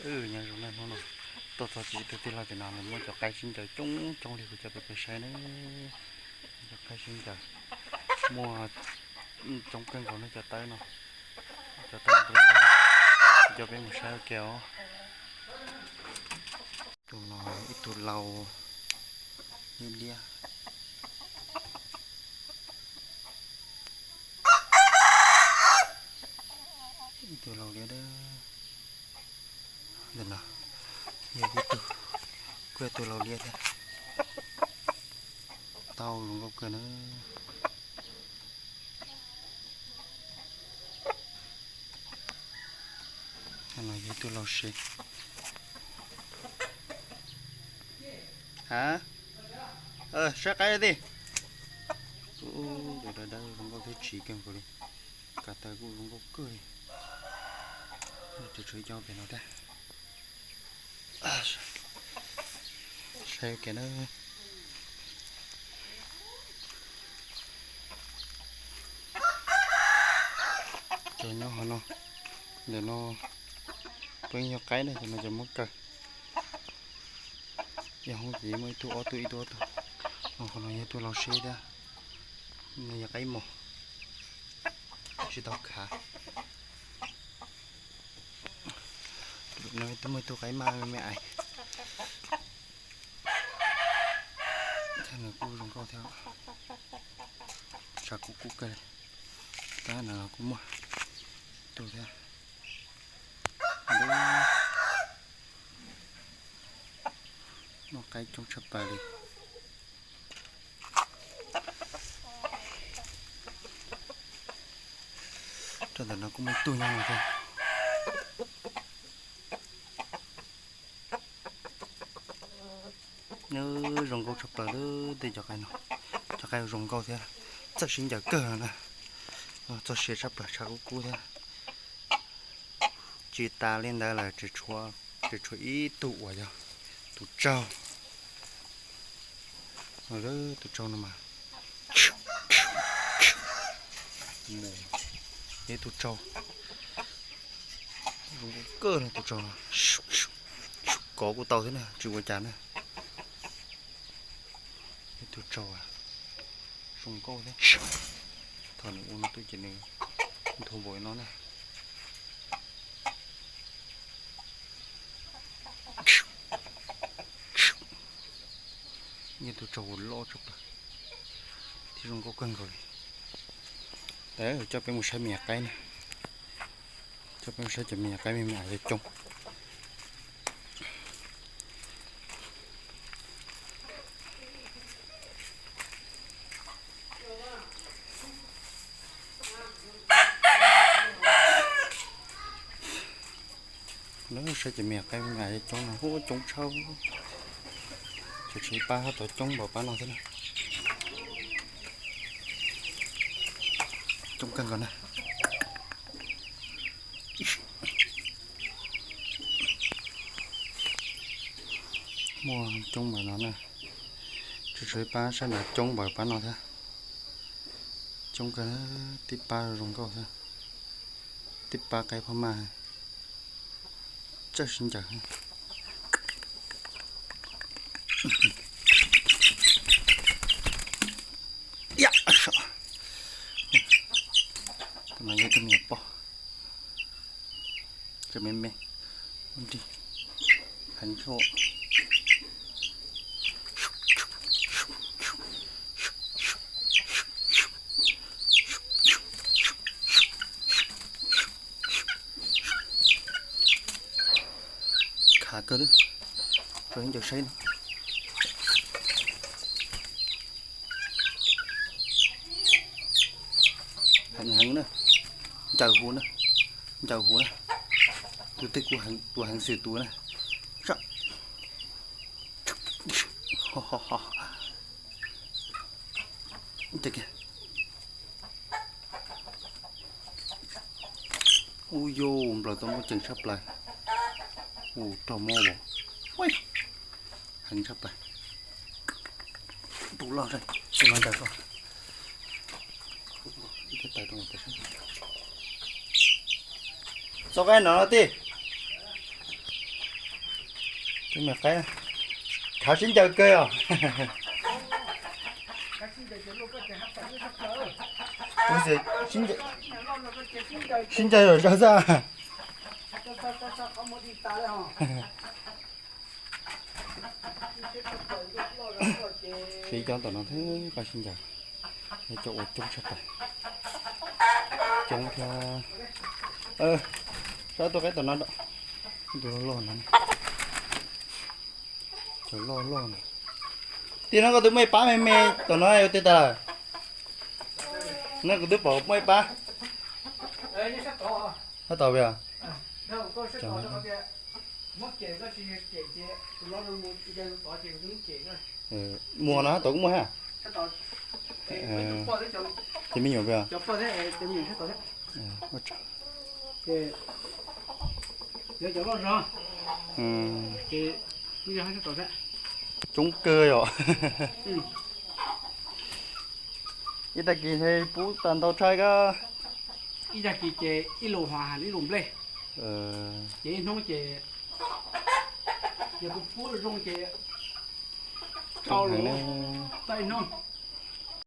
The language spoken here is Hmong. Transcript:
Nyob zoo na, hnub no tuaj txog txij ib tug tij laug tim no nws muaj cov qaib sib ncaws coob coob li, kuv coj peb peb saib na. Cov qaib sib ncaws muaj coob kawg nkaus na, cov tawb no, cov tawb, coj peb mus saib ua ke os. Tus no ib tug laus liab liab, ib tug laus liab dawb. Ntawm no yog ib tug, kuj yog tus laus liab thiab, tau zoo nkauj kawg na. No yog tus laus sev. Ha, saib qaib tij. Tus dawb dawb zoo nkauj thiab tsis kawg nkaus li. Kav taws kuj zoo nkauj kawg li. Tus tshuav ib co pem no thiab. Saib ua ke na. Cov nyob hauv no, ntawm no peb yog qaib na, cov no cov muab kaw. Yog hoob ces muaj ib tug ob tug ib tug ob tug. Qhov no yog tus laus sev thiab, no yog qaib mos, tsis tau khav. No muaj ib tug qaib maj me me ais. Thiab nws kuj zoo nkauj thiab, tshav kub kub kawg li. Tab no kuj muaj tus thiab. Muaj qaib coob tshaj plaws li. Rau ntawm no kuj muaj ib tug nyob no thiab. Nws zoo nkauj tshaj plaws li tej cov qaib no. Cov qaib zoo nkauj thiab, txawj sib ncaws kawg no na. Txoj sia tshaj plaws, tshav kub kub thiab. Tsis tas li ntawd lawm, tseem tshuav ib tug uas yog tus tsaug. Tus tsaug no mas, ib tug tsaug zoo nkauj kawg no, tus tsaug no kov kuj tau thiab na, tsis ua cas na. Ib tug tsaug zoo nkauj thiab. Thaum nws ua no tuaj ces nws nthuav npaum no na. Ib tug tsaug uas loj tshaj plaws thiab zoo nkauj kawg nkaus li. Coj peb mus saib me nyuam qaib na. Coj peb mus saib cov me nyuam qaib me me ais coob. Lawv saib cov me nyuam qaib me me ais coob no, ub, coob tshaj. Cov tshuav ib pab hab tod coob npaum pab no thiab na. Coob kawg nkaus na. Muaj coob npaum no na. Tshuav ib pab sab nraud coob npaum pab no thiab. Coob kawg, tib pab zoo nkauj thiab. Tib pab qaib phab maj txawj sib ncaws. Tus no yog tus me nyuam poj, tseem me me, muaj nrig heev thiab. Khav kawg li, rau ib ncaws saib no. Heev heev na, ncaws huv na, ncaws huv na. Tus twg kuj tus heev xwm tus na. Ub, yus nplaws tau muaj ceem tshaj plaws. Ub, rog muab as, heev tshaj plaws. Tus loj, tus no ncaws koj. Txo qaib no tij. Cov me qaib khav sib ncaws kawg os. Sib ncaws zom zaws xwb. Siv cov tom no thiab koj sib ncaws. Cov ua coob tshaj plaws. Coob thiab. Sab tus qaib tom no, tus loj loj no. Cov loj loj no. Tim no koj twb muaj ib pab me me tom no ua twg tas lawm? No kuv twb pom muaj ib pab. Sab tod peb os. Muaj no sab tod kuj muaj hab? Ces me nyuam peb os. Coob kawg yom. Ib tag kis ntshe pub tau ntau tshaj kab. Ib tag kis ces ib lus hos ib lus nplej. Ces ib hnub ces yog kuv pub zoo ces rau lus tau ib hnub.